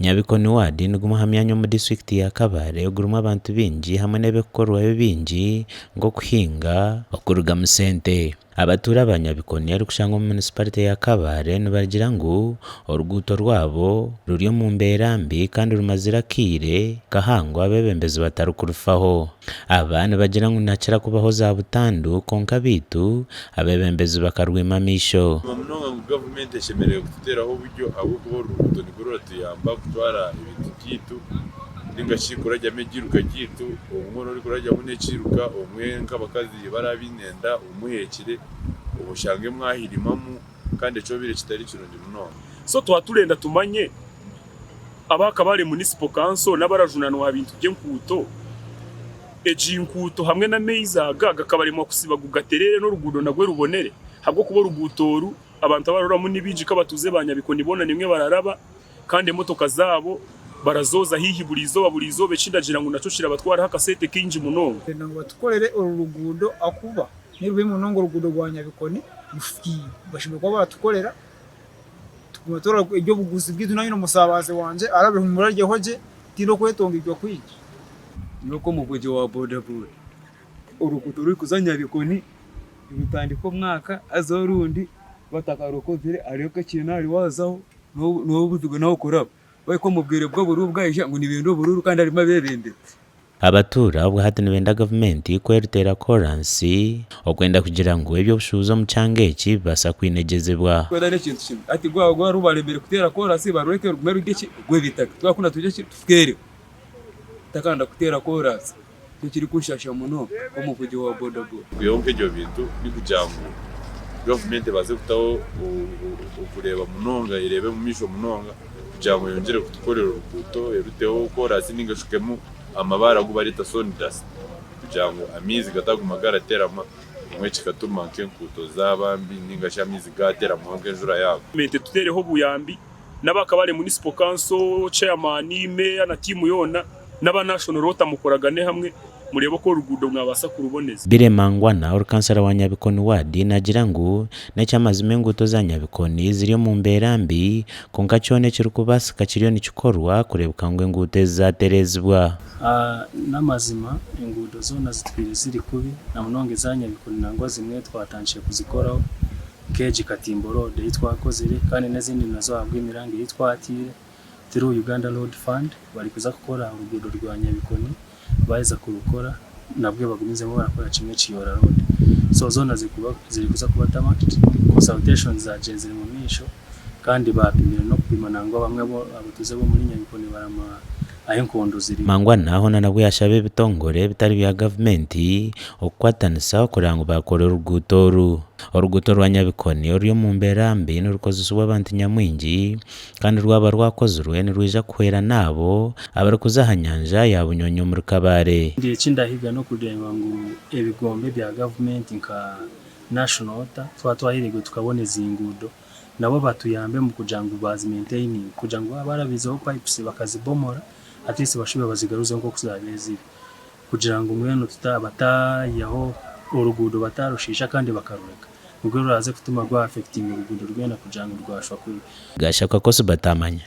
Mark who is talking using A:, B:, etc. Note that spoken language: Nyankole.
A: Nyabikoni ward nigumwe aha myanya omu disiturikiti ya Kabale ogurimu abantu baingi hamwe n'ebirikukorwayo bingi nk'okuhinga, okurugamu sente. Abatuura ba Nyabikoni orikushangwa omu munisiparite ya Kabale nibagira ngu oruguuto rwabo ruri omu mbeera mbi kandi rumazire akaire kahango abeebembezi batarikurufaho. Aba nibagira ngu nihakira kubaho za butandu kwonka beitu abeebembezi bakarwima amaisho.
B: Mazima munonga ngu gavumenti eshemereire kututeeraho oburyo ahabw'okuba oru ruguuto nirwo ruratuyamba kutwara ebintu byaitu ninga shi kuraryamu ebiiruka byaitu obumwe orikuraryamu n'ekiiruka obumwe nk'abakazi baraba baine enda omuheekire obwo oshange mwahirimamu kandi ekyobaire kitari kirungi munonga.
C: So twaba turenda tumanye aba Kabale Municipal Council n'abarajunanwa aha bintu by'enkuuto, egi nkuuto hamwe n'amaizi aga gakabaremwa kusiba gu gatereere n'oruguudo nagwe rubonere ahabw'okuba oruguuto oru abantu abararuramu ni baingi nk'abatuuze ba Nyabikoni boona nimwe bararaba kandi emotoka zaabo barazooza haihi buri izooba buri izooba eki ndagira ngu nakyo kirabatwaraho akasente kaingi munonga.
D: Twenda ngu batukorere oru ruguudo ahakuba nirubi munonga oruguudo rwa Nyabikoni rufiire. Bashemereire kuba baratukorera tugume turarya eby'obuguzi bwaitu nanye n'omusaabaze wangye arabe muraryeho gye tihaine okwetongaitwa kwingi.
E: Nyowe nk'omuvugi wa bodaboda, oruguuto orurikuza Nyabikoni nirutandika omwaka haza orundi batakarukozire hariho nk'ekiina ahari waazaho n'obuzibu n'ahu okuraba. Wahika omu bwire bw'obururu bwaija ngu nibenda obururu kandi harimu abeebembezi.
A: Abatuura obwo hati nibenda gavumenti ku eriteera koransi okwenda kugira ngu eby'obushuubuzi omu kyanga eki bibaasa kwinegyezibwa.
E: Kwenda n'ekintu kimwe hati gwaba gwarubaremire kuteera koransi barureke rugume ruri ki ogw'ebitaka twakunda turye ki tufukeereho tutakanda kuteera koransi nikyo kirikunshaasha munonga nk'omuvugi wa bodaboda.
B: Kwihaho nk'ebyo bintu nikugira ngu gavumenti ebaase kutaho okureeba munonga ereebe omu maisho munonga kugira ngu eyongyere kutukorera oruguuto eruteho koransi ninga eshukemu amabaare agu bareeta sawdust kugira ngu amaizi gataguma garaterama obumwe kikatuma nk'enkuuto zaaba mbi ninga shi amaizi gaaterama nk'enjura yaagwa.
C: Gavumenti etuteereho obuyambi n'aba Kabale Municipal Council, Chairman, Meeya na tiimu yoona n'aba National Water mukoragane hamwe mureebe oku oruguudo mwabaasa kuruboneza.
A: Billy Mangwana ori kansara wa Nyabikoni ward nagira ngu n'ekyamazima enguuto za Nyabikoni ziri omu mbeera mbi kwonka kyona ekirikubaasika kiriyo nikikorwa kureebeka ngu enguuto ezi zaatereezibwa.
F: N'amazima enguudo zoona zitwire ziri kubi na munonga eza Nyabikoni nangwa zimwe twatandikire kuzikoraho nk'egi Katimbo Road ei twakozire kandi n'ezindi nazo ahabw'emiranga ei twatiire through Uganda Road Fund barikuza kukora oruguudo rwa Nyabikoni Baaheza kurukora nabwe bagumizemu barakora kimwe Kiyoora Road. So zoona zirikuza kuba tarmacked, consultations zagyenzire mu maisho kandi baapimire n'okupima nangwa bamwe abatuuze b'omuri Nyabikoni barama ahu enkondo ziri.
A: Mangwana hoona nabwo yashaba ebitongore ebitari bya gavumenti okukwatanisa kureba ngu baakora oruguuto oru. Oruguuto rwa Nyabikoni oruri omu mbeera mbi nirukozesibwa abantu nyamwingi Kandi rwaba rwakozirwe nirwija kuhwera n'abo abarikuza aha nyanja ya Bunyonyi omuri Kabale.
F: Eki ndahiga n'okureeba ngu ebigombe bya gavumenti nka National Water twaba twahiregwe tukaboneza enguudo nabo batuyambe omu kugira ngu bazi maintaininga kugira ngu baaba barabizeho pipes bakazibomora at least bashube bazigaruzeho nk'oku zabaire ziri kugira ngu mbwenu batayihaho oruguudo batarushiisha kandi bakarureka. Nibwo ruraaze kutuma gwa affectinga oruguudo rwena kugira ngu rwashwa kubi.
A: Gashakwa kosi batamanya.